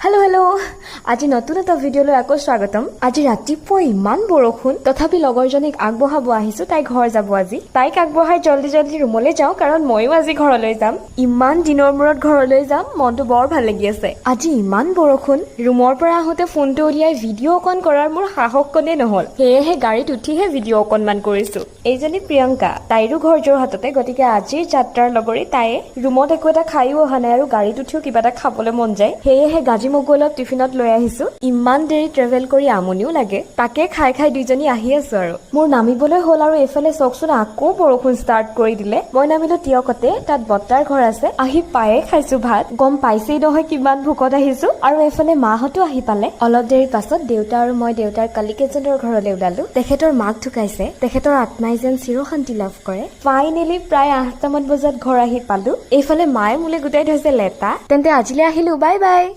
Hello' hello', আজি নতুন এটা ভিডিঅ'লৈ আকৌ স্বাগতম। আজি ৰাতিপুৱা ইমান বৰষুণ, তথাপি লগৰজনীক আগবঢ়াব আহিছো। তাই ঘৰ যাব আজি। তাইক আগবঢ়াই জল্দি জল্দি ৰুমলৈ যাওঁ, কাৰণ ময়ো আজি ঘৰলৈ যাম। ইমান দিনৰ মূৰত ঘৰলৈ যাম, মনটো বৰ ভাল লাগি আছে। আজি ইমান বৰষুণ, ৰুমৰ পৰা আহোঁতে ফোনটো উলিয়াই ভিডিঅ' অকণ কৰাৰ মোৰ সাহসকণেই নহ'ল। সেয়েহে গাড়ীত উঠিহে ভিডিঅ' অকণমান কৰিছো। এইজনী প্ৰিয়ংকা, তাইৰো ঘৰ যোৰহাটতে। গতিকে আজিৰ যাত্ৰাৰ লগৰী তায়ে। ৰুমত একো এটা খায়ো অহা নাই আৰু গাড়ীত উঠিও কিবা এটা খাবলৈ মন যায়। সেয়েহে গাজি মগু অলপ টিফিনত লৈ আহিছো। ইমান দেৰি ট্ৰেভেল কৰি আমনিও লাগে, তাকে খাই খাই দুইজনী আহি আছো। আৰু মোৰ নামিবলৈ হ'ল আৰু এইফালে চাওকচোন, আকৌ বৰষুণ ষ্টাৰ্ট কৰি দিলে। মই নামিলো তিয়কতে, তাত বৰ্তাৰ ঘৰ আছে। আহি পায়ে খাইছো ভাত। গম পাইছেই নহয় কিমান ভোকত আহিছো। আৰু এইফালে মাহঁতো আহি পালে। অলপ দেৰিৰ পাছত দেউতা আৰু মই দেউতাৰ কলিকেজনৰ ঘৰলৈ ওলালো। তেখেতৰ মাক ঢুকাইছে, তেখেতৰ আত্মাই যেন চিৰশান্তি লাভ কৰে। ফাইনেলি প্ৰায় 8টামান বজাত ঘৰ আহি পালো। এইফালে মায়ে মোলৈ গোটাই থৈছে লেটা। তেন্তে আজিলৈ আহিলো, বাই বাই।